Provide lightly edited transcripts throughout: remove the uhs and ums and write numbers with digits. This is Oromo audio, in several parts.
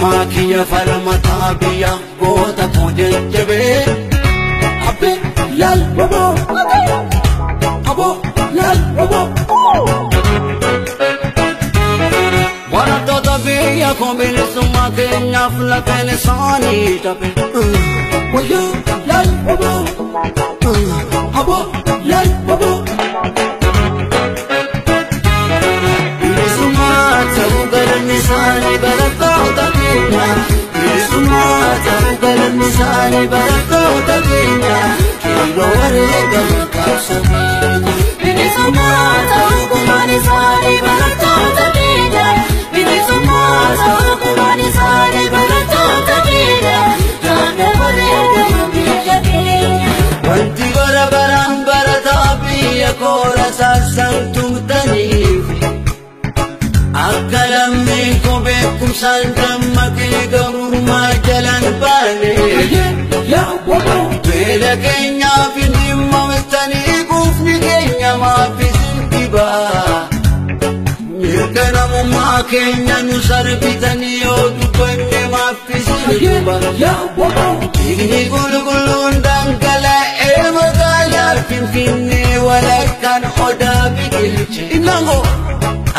Falmaa kiyya falmataa biyya goota koo jajjabee. Abbee laal waboo aboo laal waboo. Barattoota biyya koo bilisummaa keenyaaf lafeen isaanii cabe. Wayyoo laal waboo aboo laal waboo. Bilisummaa ta'uu galanni isaanii barattoota keenya. Bilisummaa ta'uu galanni isaanii barattoota keenya. Qeerroo wareegama qabsoo keenya. Bilisummaa ta'uu gumaan isaanii barattoota keenya. Bilisummaa ta'uu gumaan isaanii barattoota keenya. Jaanna wareegama biyya keenya. Wanti bara baraan barataa biyya koora saasaan tumtaniif. Akka lammiin koo beekumsaan dammaqee gabrummaa jalaan baane. Beela keenyaaf hin dhimmamtanii quufni keenya maaf isin dhibaa. Mirga namummaa keenya nu sarbitanii yoo dubbanne maaf isin dhiba. Dhiigni qulqulluun dhangala'ee magaalaa Finfinnee walakkaan odaa biqilche.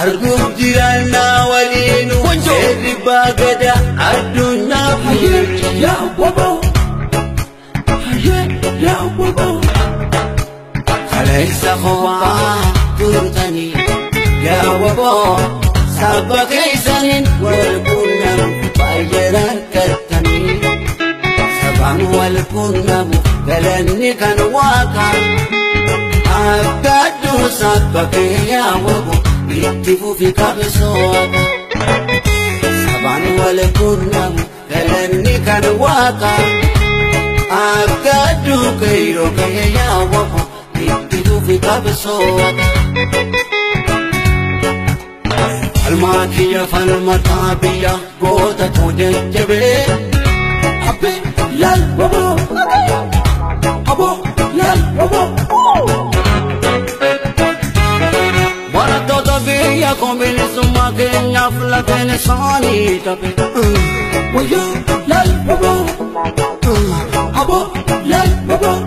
Arguuf jiraannaa waliinu seerri baagada addunyaa bulche. Kaleessa kophaa turtanii yaa waboo saba keessaniin wal quunnamu baay'ee rakkattanii. Sabaan wal quunnamu galanni kan waaqaa akka adduu saba kee yaa waboo itti fufi qabsoo. Sabaan wal quunnamu galanni kan waaqaa akka adduu qeerroo kee yaa waboo itti fufi qabsoo. Falmaa kiyya falmataa biyya goota koo jajjabee. Abbee laal waboo aboo laal waboo. Barattoota biyya koo bilisummaa keenyaaf lafeen isaanii cabe. Wayyoo laal waboo aboo laal waboo.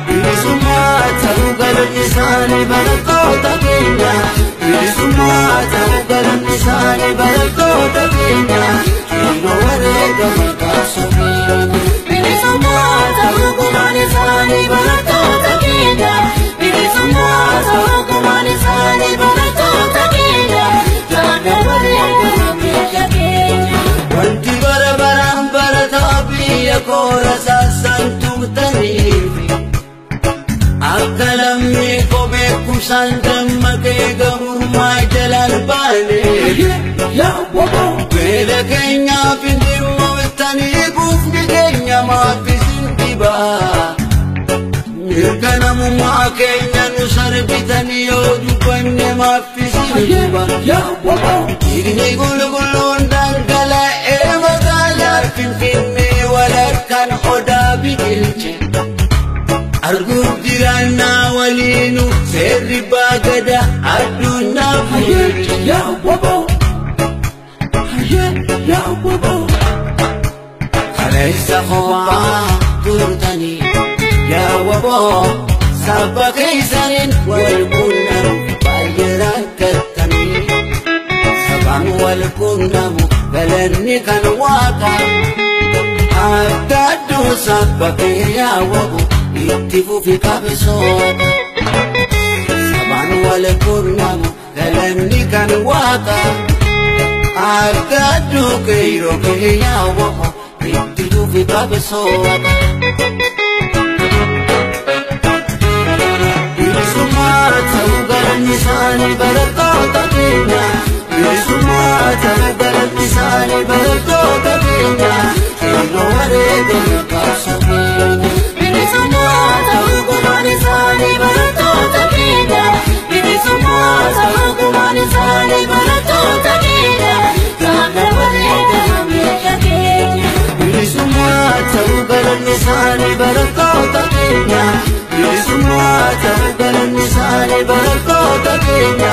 Bilisummaa ta'uu galanni isaanii barattoota keenya. Bilisummaa ta'uu galanni isaanii barattoota keenya. Qeerroo wareegama qabsoo keenya. Bilisummaa ta'uu gumaan isaanii barattoota keenya. Bilisummaa ta'uu gumaan isaanii barattoota keenya. Jaanna wareegama biyya keenya. Wanti bara baraan barataa biyya koora saasaan tumtaniif. Akka lammii koo beekumsaan dammaqee gabrummaa jalaan baane. Beela keenyaaf hin dhimmamtanii quufni keenya maaf isin dhibaa. Mirga namummaa keenya nu sarbitanii yoo dubbanne maaf isin dhiba. Dhiigni qulqulluun dhangala'ee magaalaa Finfinnee walakkaan odaa biqilche. Arguuf jiraannaa waliinu seerri baagada addunyaa bulche. Kaleessa kophaa turtanii yaa waboo saba keessaniin wal quunnamu baay'ee rakkattanii. Sabaan wal quunnamu galanni kan waaqaa akka adduu saba kee yaa waboo itti fufi qabsoo. Sabaan wal quunnamu galanni kan waaqaa akka adduu qeerroo kee yaa waboo itti fufi qabsoo. Bilisummaa ta'uu galanni isaanii barattoota keenya. Bilisummaa ta'uu galanni isaanii barattoota keenya. Qeerroo wareegama qabsoo keenya. Bilisummaa ta'uu gumaan isaanii barattoota keenya. Bilisummaa ta'uu gumaan isaanii barattoota keenya. Jaanna wareegama biyya keenya. Bilisummaa ta'uu galanni isaanii barattoota keenya. Bilisummaa ta'uu galanni isaanii barattoota keenya.